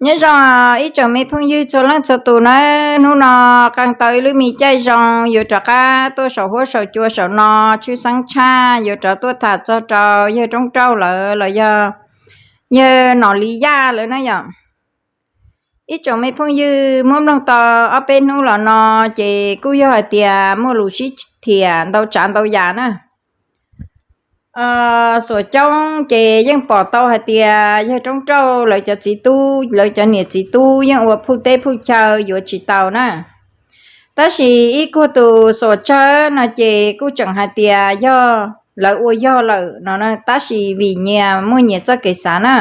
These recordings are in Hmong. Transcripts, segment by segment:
Nyob zoo ib tsoom me phooj ywg txhua leej txhua tus nawb, hnub no qee tau ib lub me caij zoo yuav rov qab tuaj saum huab saum cua saum no tshwj xeeb tshaj yuav rov tuaj tham txog rau yawg Roob Rauj lawv los yog yawg Nom Li Yaj lawv na yom. Ib tsoom me phooj ywg muab mloog tau ob peb hnub los no ces kuj yog hais tias muaj lus sib thiam ntau tsav ntau yam na. Xuam coob ces yeej pom tau hais tias yawg Roob Rauj lawv cov txiv tub, lawv cov niam txiv tub yeej ua phuj teb phuj chaw yuav tsis taus na. Tab sis ib kuag tus xuam tsawg no ces kuj tseem hais tias yog lawv ua yog lawm no, tab sis vim nyias muaj nyias txoj kev xav na.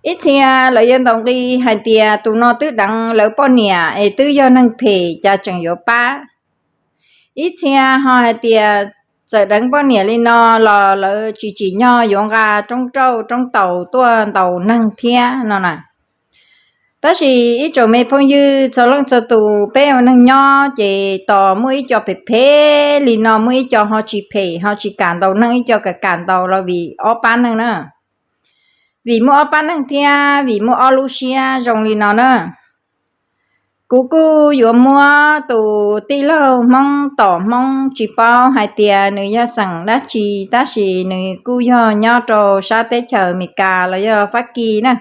Ib txhia lawv yuav ntaus nqi hais tias tus no twb deev lawv poj niam es twb yog neeg phem cas tseem yuav pab. Ib txhia ho hais tias txawm deev poj niam li no los lawv tsis tsim nyog yuav nqa Roob Rauj Roob Taus tuaj ntaus neeg thiab no na. Tab sis ib tsoom me phooj ywg txhua leej txhua tus, peb ua neeg nyob ces tos muaj ib co phem phem li no, muaj ib co ho tsis phem ho tsis kam ntaus neeg, ib co kam kam ntaus los vim ob pab neeg na. Vim muaj ob pab neeg thiab vim muaj ob lub siab zoo li no na. Kuv kuj yuav muab tus tij laug Hmoob tom Hmoob, tsis paub hais tias nws yog xeem dab tsi, tab sis nws kuj yog nyob rau sab teb chaws Amelikas los yog Fab Kis na.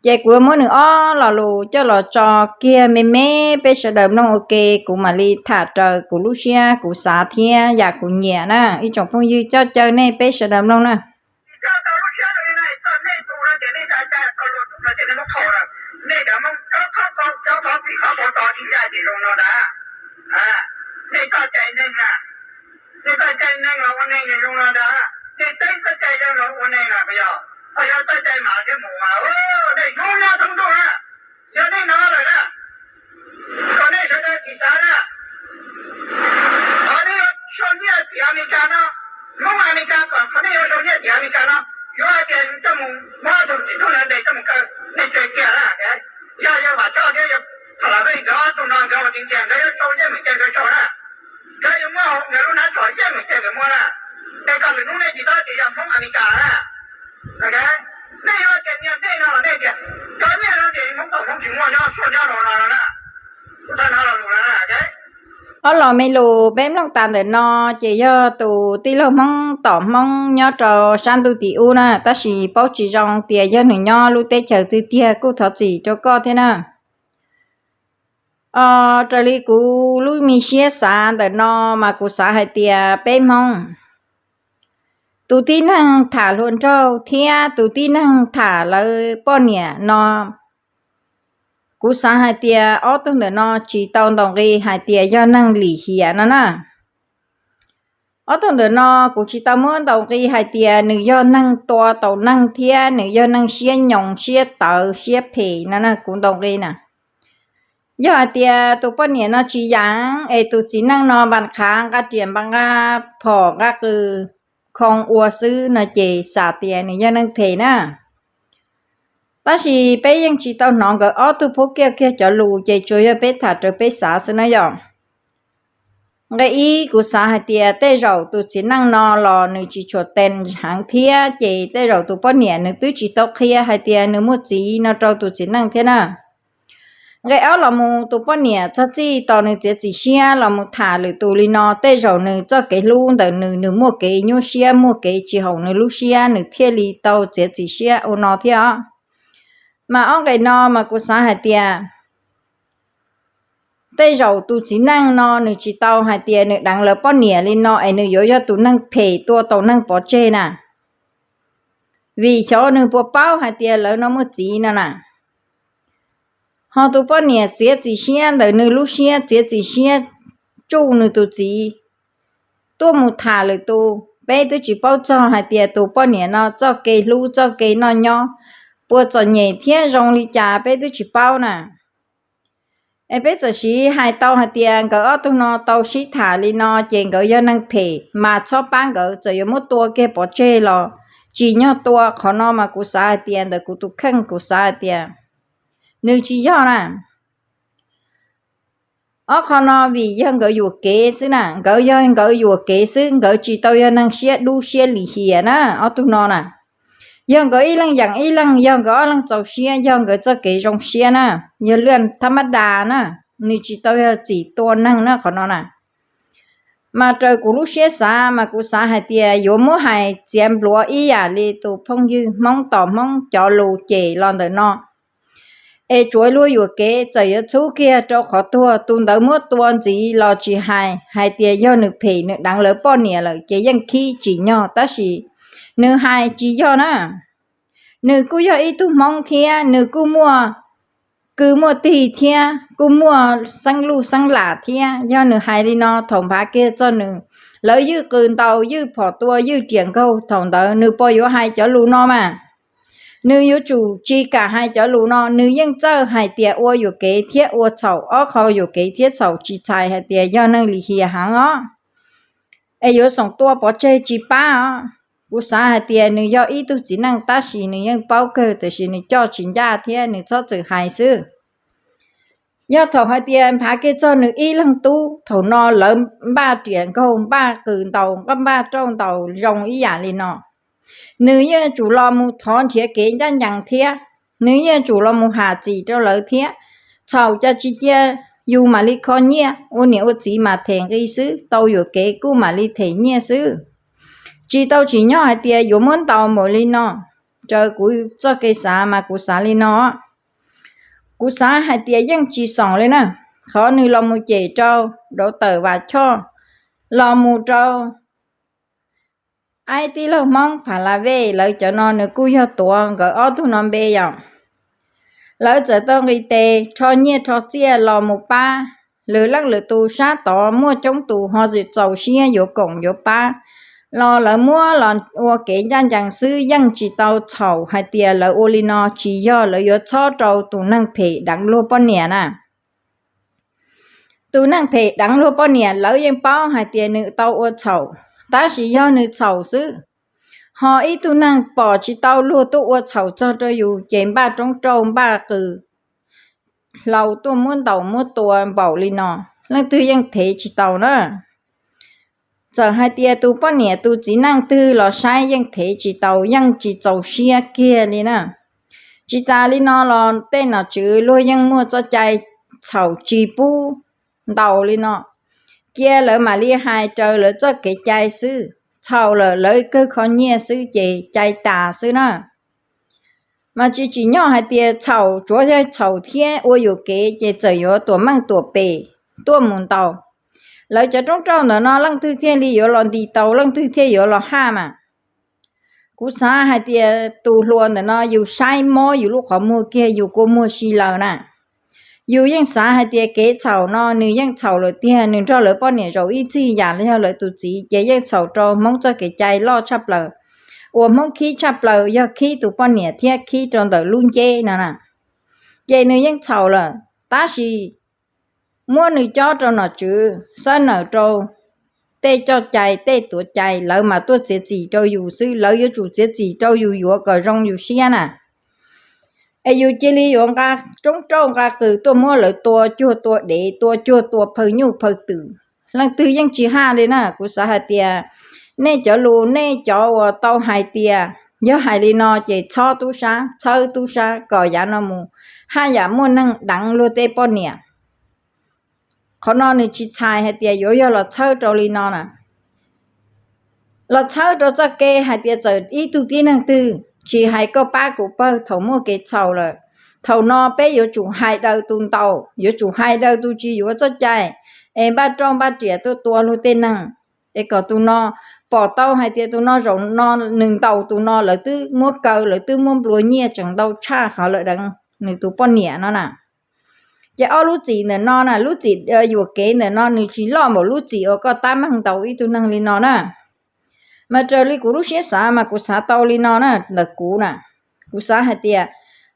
Ces kuv yuav muab nws ob lo lus coj los tso kiag me me peb sawv daws mloog ua ke, kuv mam li tham raws kuv lub siab kuv xav thiab yam kuv nyiam na. Ib tsoom phooj ywg coj caw nej peb sawv daws mloog na. Nej txoj cai neeg los ua neeg zoo no ntag, nej teeb txoj cai yawg los ua neeg na, yog, yog txoj cai mas thiab mus mas, nej zoo nyob thoob ntuj na, yog nej hnov lawm na, kom nej sawv daws tsis xav na. Qhov nej yuav sau nyiaj tim Amelikas no, Hmoob Amelikas kom qhov nej yuav sau nyiaj tim Amelikas no, yuav hais tias coj mus muab tus txiv tub ntawd ntes coj mus kaw, nej tseg kiag na. Yog yawg Vam Tshoj thiab yawg Pha La Vej nkawd ob tug no nkawd ua tiag tiag nkawd yuav sau yeej meem ces nkawd sau na. Nkawd yuav muab hauv nkawd lub hnab tsho yeej meem ces nkawd muab na. Es kom lwm hnub nej tsis txhob tias yog Hmoob Amelikas na. Nej yuav tias niag dej no los nej tias cov nyiaj no ces Hmoob tom Hmoob tsis muaj nyob suaj nyob rau no no na. Kuv tau hnov lo lus no na. Ob lo me lus peb mloog tas ntawm no ces yog tus tij laug Hmoob tom Hmoob nyob rau sab ntuj tim ub na, tab sis paub tsis zoo tias yog nws nyob lub teb chaws twg tiag, kuj thov txim rau koj thiab na. Raws li kuv lub me siab xav ntawm no mas kuv xav hais tias peb Hmoob, tus tib neeg tham hluas nraug thiab tus tib neeg tham lawv poj niam no, kuv xav hais tias ob tug ntawm no tsis tau ntaus nqi hais tias yog neeg lim hiam no na. Ob tug ntawm no kuv tsis tau muab ntaus nqi hais tias nws yog neeg tua tau neeg thiab nws yog neeg siab nyoos siab tawv siab phem no na, kuv ntaus nqi na. Yog hais tias tus poj niam no tsis yeem es tus txiv neej no npa qhav nqa riam npa nqa phom nqa qws khoo ua xwb no ces xav tias nws yog neeg phem na. Tab sis peb yeej tsis tau hnov nkawd ob tug pub kiag kiag cov lus ces tsuas yog peb tham raws peb xav xwb na yom. Nqe ib, kuv xav hais tias tej zaum tus txiv neej no los nws tsis tshua tees heev thiab ces tej zaum tus poj niam nws twb tsis tau qhia hais tias nws muaj txiv no rau tus txiv neej thiab na. Nqe ob los mus tus poj niam txog txij tos nws txiav txim siab los mus tham lwm tus li no, tej zaum nws txoj kev hlub ntawm nws, nws muaj kev nyuaj siab muaj kev tsis haum nws lub siab nws thiaj li tau txiav txim siab ua no thiab os. Mas ob nqe no mas kuv xav hais tias tej zaum tus txiv neej no nws tsis tau hais tias nws deev lawv poj niam li no es nws yuav yog tus neeg phem tua tau neeg pov tseg na. Vim xyov nws puas paub hais tias lawv no muaj txiv no na. Ho tus poj niam txiav txim siab ntawm nws lub siab txiav txim siab tsuj nws tus txiv tuaj mus tham lwm tus, peb twb tsis paub txog hais tias tus poj niam no txoj kev hlub txoj kev noj nyob puas txom nyem thiab zoo li cas peb twb tsis paub na. Es peb txawm siv hais tau hais tias nkawd ob tug no tau sib tham li no ces nkawd yog neeg phem mas txhob pab nkawd, txawm yuav muab tua kiag pov tseg los tsim nyog tua. Qhov no mas kuv xav hais tias ntawm kuv tus kheej kuv xav hais tias nws tsis yog na. Ob qho no vim yog nkawd yuam kev xwb na, nkawd yog nkawd yuam kev xwb, nkawd tsis tau yog neeg siab dub siab lim hiam na ob tug no na. Yog nkawd ib leeg yeem ib leeg, yog nkawd ob leeg txaus siab, yog nkawd txoj kev zoo siab na, yog lwaj thab mab das na, nws tsis tau yog txim tua neeg na qhov no na. Mas raws kuv lub siab xav mas kuv xav hais tias yuav muab hais txiav npluav ib yam li tus phooj ywg Hmoob tom Hmoob cov lus cem los ntawm no. Es tsuav luag yuam kev, txawm yuav txhub kiag rau qhov tuag, tus ntawd muab tua ntxiv los tsis hais, hais tias yog nws phem nws deev lawv poj niam lawm ces yeej khib tsim nyog, tab sis nws hais tsis yog na. Nws kuj yog ib tug Hmoob thiab, nws kuj muaj kwv muaj tij thiab, kuj muaj xeeb luj xeeb lam thiab. Yog nws hais li no, thaum nphav kiag txog nws, lawv ywj qws ntaus, ywj phom tua, ywj riam nkaug, thaum ntawd nws puas yuav hais cov lus no mas? Nws yuav tsum tsis kam hais cov lus no, nws yeej txawj hais tias ua yuam kev thiab ua txhaum, ob qho yuam kev thiab txhaum tsis txhais hais tias yog neeg lim hiam heev os. Es yuav xoom tua pov tseg tsis pab os. Kuv xav hais tias nws yog ib tug txiv neej tab sis nws yeej paub kawg, tiam sis nws coj tsis ncaj thiab nws txhob txwm hais xwb. Yog thaum hais tias nphav kiag txog nws ib leeg tub, thaum no lawv npaj riam nkaug, npaj qws ntaus, npaj rauj ntaus zoo ib yam li no, nws yeej tsum los mus thov nrhiav kev ncaj ncees thiab, nws yeej tsum los mus ham txim rau lawv thiab. Txhaum cas tsis cia yus mam li kho nyiaj, ua niam ua txiv mas them nqi xwb, tau yuam kev kuj mam li them nyiaj xwb. Tsis tau tsim nyog hais tias yuav muab ntaus npaum li no. Raws kuv txoj kev xav mas kuv xav li no. Kuv xav hais tias yeej tsis xoom li na. Qhov nws los mus cem rau Dau Tawm Vam Choj, los mus rau aib tij laug Hmoob Pha La Vej, lawv cov no nws kuj yog tuav nkawd ob tug no npe yom. Lawv txawm tau nqis tes rho nyiaj rho txiaj los mus pab. Lwm leej lwm tus sab tod muaj coob tus ho txaus siab yuav koom yuav pab los lawv muab los ua kev ncaj ncees xwb, yeej tsis tau txhaum hais tias lawv ua li no tsis yog lawv yuav txhob rau tus neeg phem deev luag poj niam na. Tus neeg phem deev luag poj niam lawv yeej paub hais tias nws tau ua txhaum, tab sis yog nws txhaum xwb. Ho ib tug neeg pom tsis tau luag tuaj ua txhaum txog rau yus ces npaj roob rauj npaj qws hlau tuaj muab ntaus muab tua npaum li no, leej twg yeej thev tsis tau na. Txawm hais tias tus poj niam tus txiv neej twg los saib yeej thev tsis tau, yeej tsis txaus siab kiag li na. Tsis tas li no los tej nom tswv luag yeej muaj txoj cai txhaum tsis pub ntaus li no, cia lawv mam li hais raws lawv txoj kev cai xwb. Txhaum lawm lawv kawg kho nyiaj xwb ces cai tas xwb na. Mas tsis tsim nyog hais tias txhaum, tsuav yog txhaum thiab ua yuam kev ces txawm yuav tuam meej tuam pem tuaj mus ntaus. Lawv cov roob rauj ntawm no leej twg thiaj li yuav los nti tau, leej twg thiaj yuav los haj mas. Kuv xav hais tias tus hluas ntawm no yus saib mob yus lub qhov muag kiag yus kua muag si laws na. Yus yeej xav hais tias kev txhaum no nws yeej txhaum lawm tiag, nws nrog lawv poj niam zaum ib txig yam li yog lawv tus txiv ces yeej txhaum rau Hmoob txoj kev cai loj tshaj plaws, uas Hmoob khib tshaj plaws yog khib tus poj niam thiab khib rau ntawm lub nceb no na. Ces nws yeej txhaum lawm, tab sis muab nws cob rau nom tswv xab nawm rau tej coj cai tej tuav cai, lawv mas tuaj txiav txim rau yus xwb, lawv yuav tsum txiav txim rau yus yuav kom zoo yus siab na. Es yus cia li yuav nqa roob rauj nqa qws tuaj muab lawv tua cuag tua dev, tua cuag tua phaw nyuj phaw twm, leej twg yeej tsis haj li na. Kuv xav hais tias nej cov lus, nej cov uas tau hais tias yog hais li no ces txhob tub sab, txhawb tub sab kom yav no mus haj yam muaj neeg deev luag tej poj niam. Qhov no nws tsis txhais hais tias yuav yog los txhawb rau li no na. Los txhawb rau txoj kev hais tias txawm ib tug tib neeg twg tsis hais koj pab kuv pawg thaum muaj kev txhaum lawm, thaum no peb yuav tsum hais daws tus ntaus, yuav tsum hais daws tus tsis yuav txoj cai, es npaj roj npaj riam tuaj tua luag tej neeg. Es kom tus no pom tau hais tias tus no zaum no nws ntaus tus no, lawv twb muab kaw, lawv twb muab nplua nyiaj tseem ntau tshaj qhov lawv deev nws tus poj niam no na. Ces ob lub txim ntawm no na, lub txim yuam kev ntawm no nws tsis loj npaum lub txim uas koj tab meeg ntaus ib tug neeg li no na. Mas raws li kuv lub siab xav mas kuv xav tau li no na, ntawm kuv na, kuv xav hais tias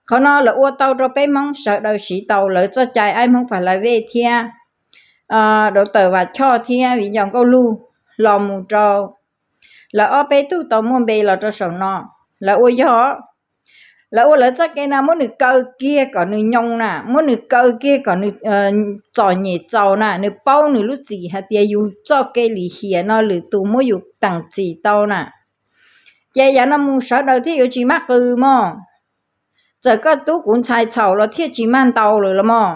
qhov no lawv ua tau rau peb Hmoob sawv daws siv tau, lawv txoj cai aib Hmoob Pha La Vej thiab Dau Tawm Vam Choj thiab Viv Ncaus Nkauj Lug los mus rau lawv ob peb tug tau muaj npe los rau saum no, lawv ua yog, lawv ua lawv txoj kev na, muab nws kaw kiag kom nws nyoo na, muab nws kaw kiag kom nws txom nyem txaus na, nws paub nws lub txim hais tias yus txoj kev lim hiam no lwm tus muab yus teem txim tau na. Ces yav no mus sawv daws thiaj yuav tsis maj qws mog. Txawm koj tub kuv ntxhais txhaum los thiaj tsis maj ntaus lawm los mog.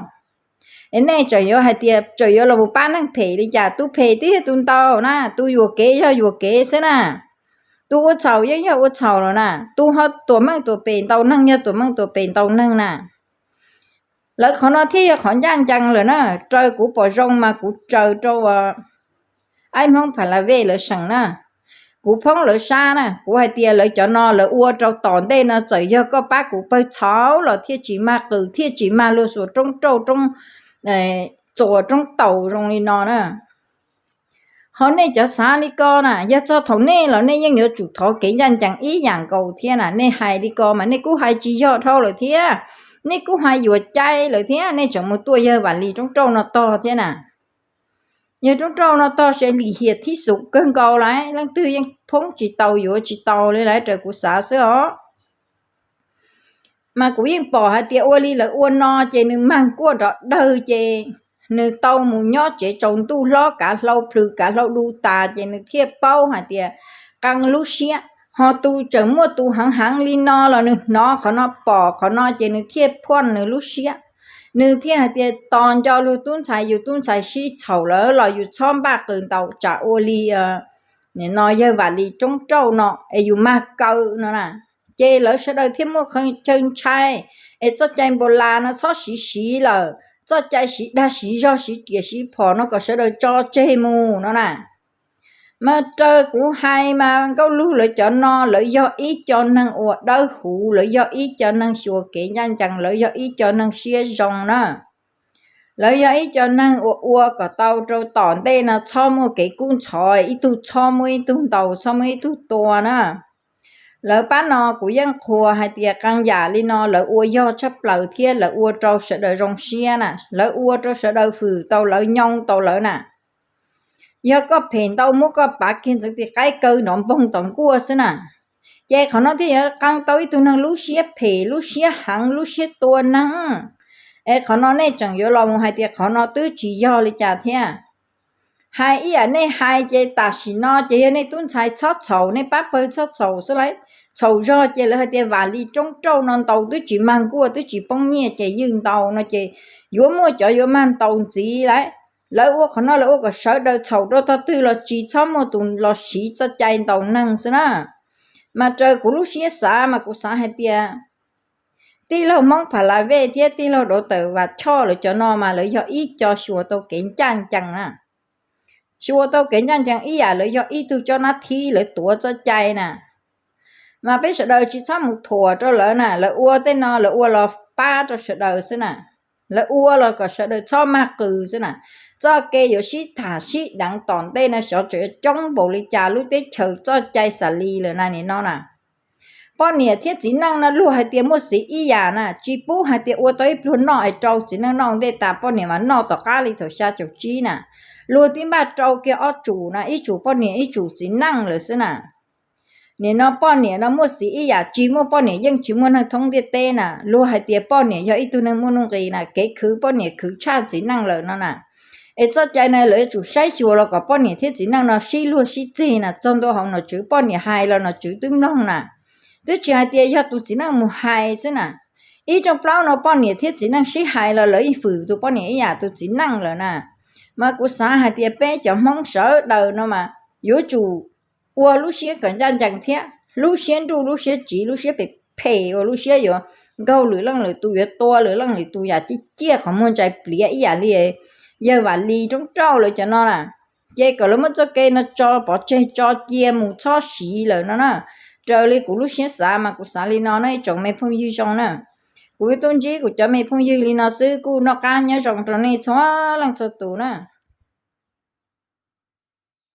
Es nej tseem yuav hais tias tseem yuav los mus pab neeg phem li cas? Tus phem twb yog tus ntaus na, tus yuam kev yog yuam kev xwb na, tus ua txhaum yeej yog ua txhaum los na, tus ho tuam meej tuam pem ntaus neeg yog tuam meej tuam pem ntaus neeg na. Lawv qhov no thiaj yog qhov ncaj ncees lawm na. Raws kuv pom zoo mas kuv tsaws rau aib Hmoob Pha La Vej lawv seem na, kuv phoob lawv sab na, kuv hais tias lawv cov no lawv ua rau tom ntej no txawm yog koj pab kuv pawg txhaum los thiaj tsis mag qws, thiaj tsis mag luag xuas roob rauj roob, txuas roob taus zoo li no na. Ho nej cov xav li ko na, yog txog thaum nej los nej yeej yuav tsum thov kev ncaj ncees ib yam nkaus thiab na. Nej hais li ko mas nej kuj hais tsis yog dhau lawm thiab, nej kuj hais yuam cai lawm thiab, nej tseem mus tuaj yawg Vam Lis roob rauj no tog thiab na. Yawg roob rauj no tog se lim hiam thib xum kawg nkaus lawm, leej twg yeej phoob tsis tau yuav tsis tau li lawm raws kuv xav xwb os. Mas kuv yeej pom hais tias ua li lawv ua no ces nws mag kuaj nrov dawg ces nws tau mus nyob tsev tsaus ntuj hlob kav hlau plhws kav hlau du tas ces nws thiaj paub hais tias qee lub siab. Ho tus tseem muaj tus heev heev li no los nws hnov qhov no pom qhov no ces nws thiaj phuaj nws lub siab. Nws thiaj hais tias tos nco luag tub ntxhais, yus tub ntxhais sib txhaum lawm los yus txhob npaj qws ntaus tsam ua li nim no yawg Vam Lis roob rauj no es yus mag kaw no na. Ces lawv sawv daws thiaj muaj chaw ntshai, es txoj cai npau las no txhob siv siv lawm, txoj cai siv dag siv zog siv riam siv phom no kom sawv daws tso tseg mus no na. Mas raws kuv hais mas Nkauj Lug lawv cov no lawv yog ib co neeg uas dawb huv, lawv yog ib co neeg xyuas kev ncaj ncees, lawv yog ib co neeg siab zoo na. Lawv yog ib co neeg uas ua kom tau rau tom ntej no txhob muaj kev kub ntxhov, ib tug txhob muab ib tug ntaus, txhob muab ib tug tua na. Lawv pab no kuv yeej qhuas hais tias qee yam li no lawv ua yog tshaj plaws thiab lawv ua rau sawv daws zoo siab na, lawv ua rau sawv daws hwm tau lawv, nyoo tau lawv na. Yog koj phem ntau muab koj pav kiag ntxeev tim qaib kaw nrov npoog tom nkuaj xwb na. Ces qhov no thiaj yuav qee tau ib tug neeg lub siab phem, lub siab heev, lub siab tua neeg. Es qhov no nej tseem yuav los mus hais tias qhov no twb tsis yog li cas thiab. Hais ib yam nej hais ces tam sim no ces yog nej tub ntxhais txhob txhaum, nej pab pawg txhob txhaum xwb lauj. Txhaum zog ces lawv hais tias Vam Lis roob rauj no ntaus twb tsis mag nkuaj twb tsis poob nyiaj ces ywj ntaus no ces yuav muaj cov yuav mag ntaus ntxiv lauj. Lawv ua qhov no lawv ua kom sawv daws txhaum rau tog twg los tsis txhob muaj tus los siv txoj cai ntaus neeg xwb na. Mas raws kuv lub siab xav mas kuv xav hais tias tij laug Hmoob Pha La Vej thiab tij laug Dov Tawm Vam Choj lawv cov no mas lawv yog ib co xyuas tau kev ncaj ncees na. Xyuas tau kev ncaj ncees ib yam lawv yog ib tug coj nab thib lawv tuav txoj cai na. Mas peb sawv daws tsis txhob mus thuam rau lawv na, lawv ua tej no lawv ua los pab rau sawv daws xwb na. Lawv ua los kom sawv daws txhob mag qws xwb na. Txoj kev yuav sib tham sib deev tom ntej no xyov tseem coob npaum li cas lub teb chaws txoj cai xas li lawm na nim no na. Poj niam thiab txiv neej no luag hais tias muaj xiv ib yam na, tsis pub hais tias ua tau ib pluag noj es rau txiv neej noj ntej tas poj niam mas noj tom qab li thaum xya caum tsib na. Luag twb npaj rau kiag ob tsum na, ib tsum poj niam ib tsum txiv neej lawm xwb na. Nim no poj niam no muaj xiv ib yam, tsis muaj poj niam yeej tsis muaj neeg thoob ntiaj teb na. Luag hais tias poj niam yog ib tug neeg muaj nuj nqis na, kev khwv poj niam khwv tshaj txiv neej lawm no na. Es txoj cai no lawv yuav tsum saib xyuas los kom poj niam thiab txiv neej no sib luag sib txig na. Txog ntua hauv nom tswv poj niam hais los nom tswv twb mloog na, twb tsis hais tias yog tus txiv neej mus hais xwb na. Ib rooj plaub no poj niam thiab txiv neej sib hais los lawv yeej fwm tus poj niam ib yam tus txiv neej lawm na. Mas kuv xav hais tias peb cov Hmoob sawv daws no mas yuav tsum ua lub siab kom ncaj ncees thiab lub siab nruj lub siab tsiv lub siab phem phem uas lub siab yuav nkaug lwm leej lwm tus, yuav tua lwm leej lwm tus yam ciaj ciaj qhov muag ntsais pliav ib yam li yawg Vam Lis roob rauj lawv cov no na. Ces kom lawv muab txoj kev no tso pov tseg tso cia mus txhob siv lawm no na. Raws li kuv lub siab xav mas kuv xav li no na ib tsoom me phooj ywg zoo na. Kuv yuav tuaj ntsib kuv cov me phooj ywg li no xwb, kuj noj qab nyob zoo rau nej txhua leej txhua tus na.